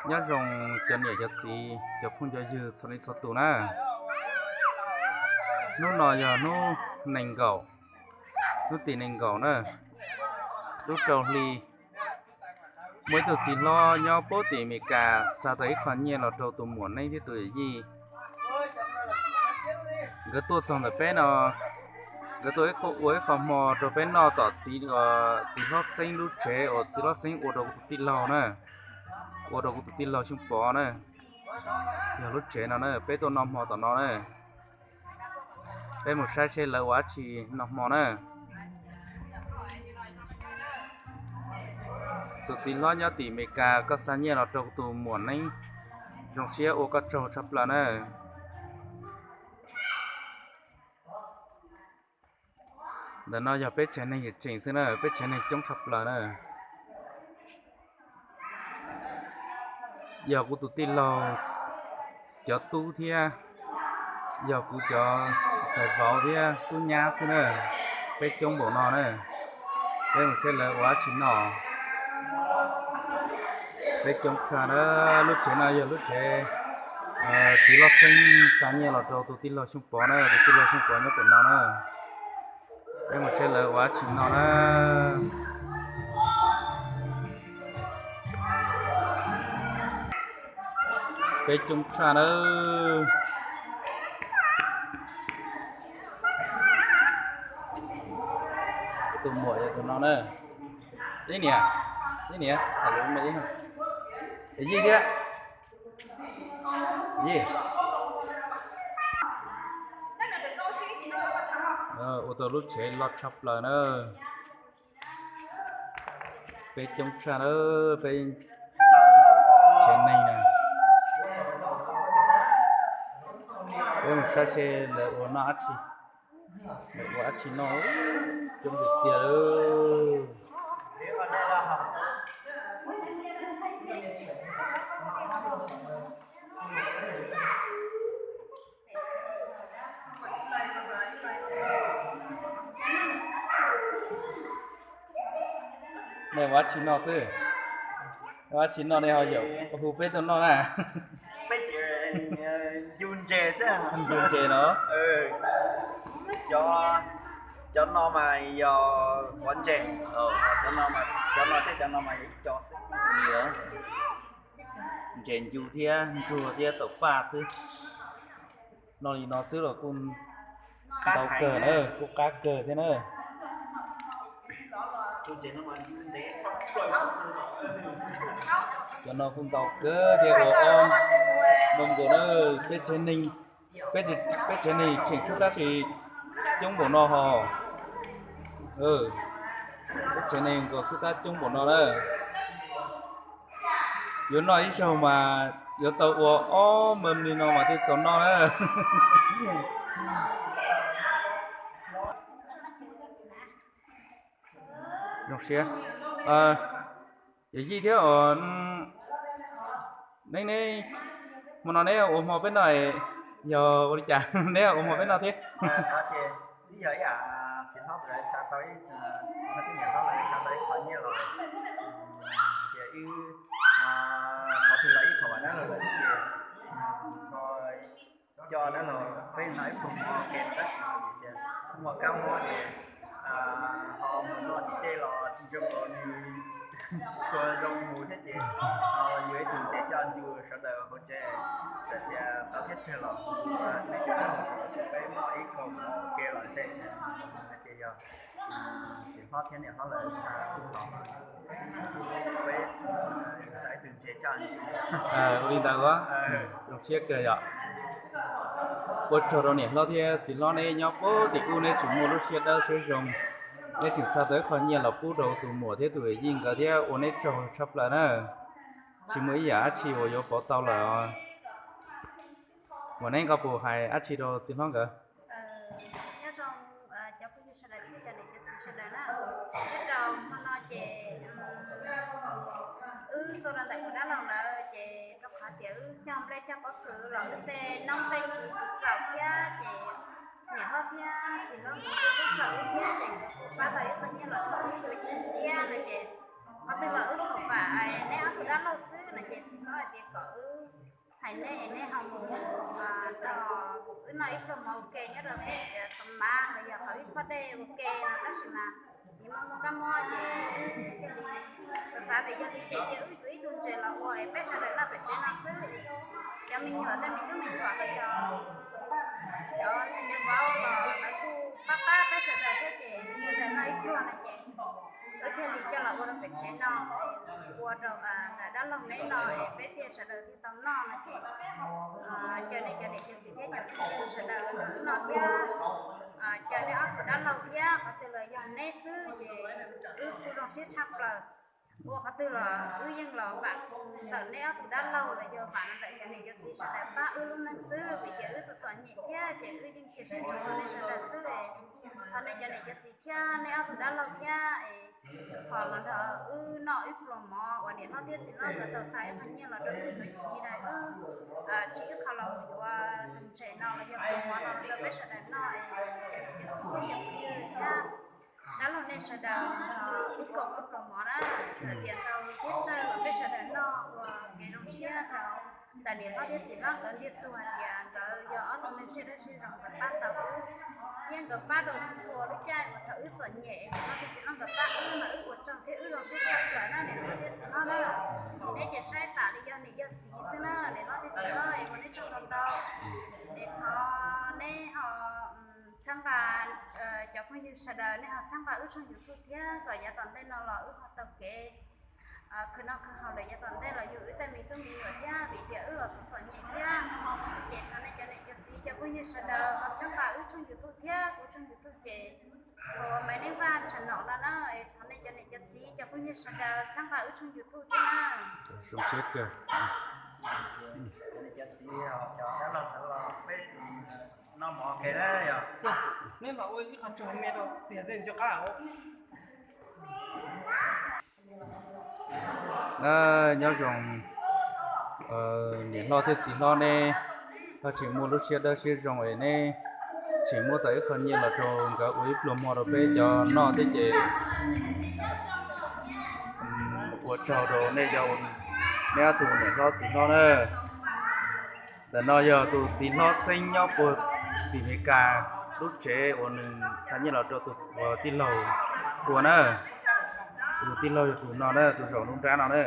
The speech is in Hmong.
Nyob zoo cov niam cov txiv cov phooj cov ywg txhua leej txhua tus na. Hnub no yog hnub nees nkaum, hnub tim nees nkaum na, lub rau hli. Muaj ib tug txiv hlob nyob puag tim Amelikas xa tau ib qho nyiaj los rau tus muam Neeb thiab tus yawm yij. Nkawd tuaj txog ntawm peb no, nkawd tuaj ua ib qho hmo rau peb noj tom txiv hlob Xeeb lub tsev uas txiv hlob Xeeb ua rau kuv tus tij laug na, ua rau kuv tus tij laug Xyooj Pov na. Yog lub tsev no na, peb tuaj noj hmo tom no na. Peb mus saib seb lawv ua dab tsi noj hmo na. Tus txiv hlob nyob tim Amelikas, koj xa nyiaj los rau tus muam Neeb, zoo siab ua koj tsaug tshaj plaws na. Ntawm no yog peb tsev neeg tseem tseem xwb na, peb tsev neeg coob tshaj plaws na. Yog kuv tus tij laug cov tub thiab, yog kuv cov ntxhais vauv thiab tub nyab xwb na. Peb coob npaum no na, peb mus saib lawv ua dab tsi noj. Peb coob tshaj na, lub tsev no yog lub tsev txiv hlob Xeeb xa nyiaj los rau tus tij laug Xyooj Pov na, tus tij laug Xyooj Pov nyob pem no na. Peb mus saib lawv ua dab tsi noj na. Peb coob tshaj nawb. Tus muam yog tus no na. Ib niam, ib niam, tham lus me ib, yij thiab. Yij. Ua tau lub tsev loj tshaj plaws na. Peb coob tshaj na, peb tsev neeg na. Peb mus saib seb lawv ua noj dab tsi, lawv ua dab tsi noj, coob tiag tiag lawm. Nej ua dab tsi noj xwb? Ua dab tsi noj nej ho yuav hu peb tuaj noj na? Ncu ntses xwb. Ncu ntses no. Cov no mas yog quav ntses, cov no thiab cov no mas yog ib co xwb. Ntses ncu thiab ntsuag thiab taum paj xwb. Noj li no xwb los kuj ntau kawg na, kuj qab kawg thiab na. Cov no kuj ntau kawg thiab, ua ob moo nkaus na. Peb tsev neeg, peb tsev neeg tseem xwb tab sis coob npaum no ho. Peb tsev neeg nkaus xwb tab coob npaum no na. Yuav noj ib zaug mas yuav tau ua ob moo li no mas thiaj txaus noj na. Zoo siab. Yawm yij thiab os, neb, neb, hmo no neb ua hmo peb noj, yog ua li cas neb ua hmo peb noj thiab? Yog ib yam txiv hlob txiv hlob thiab niam hlob lawv xa tau ib qho nyiaj los, tias wb qhov twg los ib qho vam dab laug lawm xwb ces ho coj dab laug peb noj ib pluag mus ua ke no tab sis hais tias muaj kab mob ces ho mus noj tim tej los zoo nkaus nws tsis tshua zoo mus thiab ces ho yuav ib tug ntses coj ncu sawv daws hauv tsev, txawm tias tau thiab tsawg los nej cov dab laug peb noj ib pluag mus ua ke los ze. Hais tias yog txiv hlob thiab niam hlob lawv xa kuj tau, peb tau ib tug ntses coj ncu. Ua li ntawd, zoo siab kawg yom. Ua tsaug rau niam hlob thiab txiv hlob neb nyob puag tim ub, neb tseem muaj lub siab dawb siab zoo, neb tseem xa tau ib qho nyiaj los pub rau tus muam thiab tus yij nkawd thiab ua neb tsaug tshaj plaws na. Tsis muaj ib yam dab tsi uas yuav pauv tau lawm. Muam Neeb, koj puas hais dab tsi rau txiv hlob nkawd? Nyob zoo cov phooj ywg sawv daws thiab cov niam cov txiv sawv daws na, nyob rau hmo no ces wb tuaj rau ntawm kuv dab laug lawm ces rau qhov tias wb cog nplej cog pob kws los wb tej noob tej tswv tsis txaus thiab ces niam hlob thiab txiv hlob nkawd twb txawm wb thiab ces nkawd pab tau ib qho nyiaj los rau wb yuav ci thiab no ces qhov twg los wb thov vam neb ob tug dab Laug xwb no ces txiv hlob hais tias kom wb hais nej, nej ho mus nrog wb noj ib pluag mov ua ke nyob rau tim xov mav los yog qhov ib khob dej ua ke no, tab sis mas nws muaj muaj kab mob ces wb thiaj li tau xav tias yog li ces cia wb yuav ib tug ntses los ua es peb sawv daws noj pem tsev no xwb. Cov me nyuam tej me tub me nyuam los yog cov ntxhais cov vauv los lawv kuj pab pab peb sawv daws thiab ces sawv daws noj ib pluag no ces wb thiaj li coj los ua rau pem tsev no, ua rau ntawm dab laug neb no es peb thiaj sawv daws thiaj tau noj no ces caw nej cov niam cov txiv thiab cov phooj ywg sawv daws los noj thiab, caw nej ob tug dab laug thiab qhov twg los yog neb xwb ces wb kuj zoo siab tshaj plaws. Ua qhov twg los wb yeej los vam ntawm neb ob tug dab laug los yog vam ntawm cov niam cov txiv sawv daws pab wb lub neej xwb, vim tias wb txom txom nyem thiab ces wb yeej cia siab ntsoov rau nej sawv daws xwb. Thov nej cov niam cov txiv thiab nej ob tug dab laug thiab es ho los nrog wb noj ib pluag mov uas niam hlob thiab txiv hlob nkawd tau xa ib qho nyiaj los rau wb yuav chiv, wb tsis ib qho los mus yuav tus ntses no los yog pluag mov no rau peb sawv daws noj es cov niam cov txiv thiab cov phooj ywg thiab dab laug nej sawv daws wb koom wb pluag mov na, txawm tias ntau thiab tsawg los peb sawv daws noj ua kev zoo siab rau ntawm niam hlob thiab txiv hlob nkawd ntiag tug hais tias nkawd yog ob tug neeg siab dawb siab zoo, nkawd pab tau wb thiab nkawd pab rau txhua txhua lub caij uas thaum wb txom nyem es niam hlob thiab txiv hlob nkawd pab wb mas wb ua tsaug thiab wb zoo siab tshaj plaws na niam hlob thiab txiv hlob na. Neb ces saib tas li yog niam yog txiv xwb na niam hlob thiab txiv hlob es ua neb tsaug ntau ntau. Es thov neb ho txhawb nqa, cov phooj ywg sawv daws nej ho txhawb nqa wb tshooj YouTube thiab kom yav tom ntej no los wb ho tau kev khwv noj khwv haus lawm yav tom ntej los yug wb tej me tub me nyuam thiab vim tias wb los txom txom nyem thiab. Ces thov nej cov niam cov txiv cov phooj ywg sawv daws ho txhawb nqa wb tshooj YouTube thiab kuv tshooj YouTube ces Maiv Neej Vaj channel no na, thov nej cov niam cov txiv cov phooj ywg sawv daws txhawb nqa wb tshooj YouTube thiab na. Zoo siab kawg. Cov niam cov txiv, cov dab laug ntawd los peb noj mov ua ke na yog. Neb los ua ib qho tsuag me rau tiag tej nco qab. Nyob zoo niam hlob thiab txiv hlob neb, ho tseem muaj lub siab dawb siab zoo es neb tseem muab tau ib qho nyiaj los rau nkawd ua ib pluag mov rau peb cov noj thiab ces ua tsaug rau nej cov, neb ob tug niam hlob txiv hlob na. Ntawm no yog tus txiv hlob Xeeb nyob puag tim Meskas lub tsev uas nws xa nyiaj los rau tus tij laug ua na. Tus tij laug yog tus no na, tus zaum nruab nrab no na.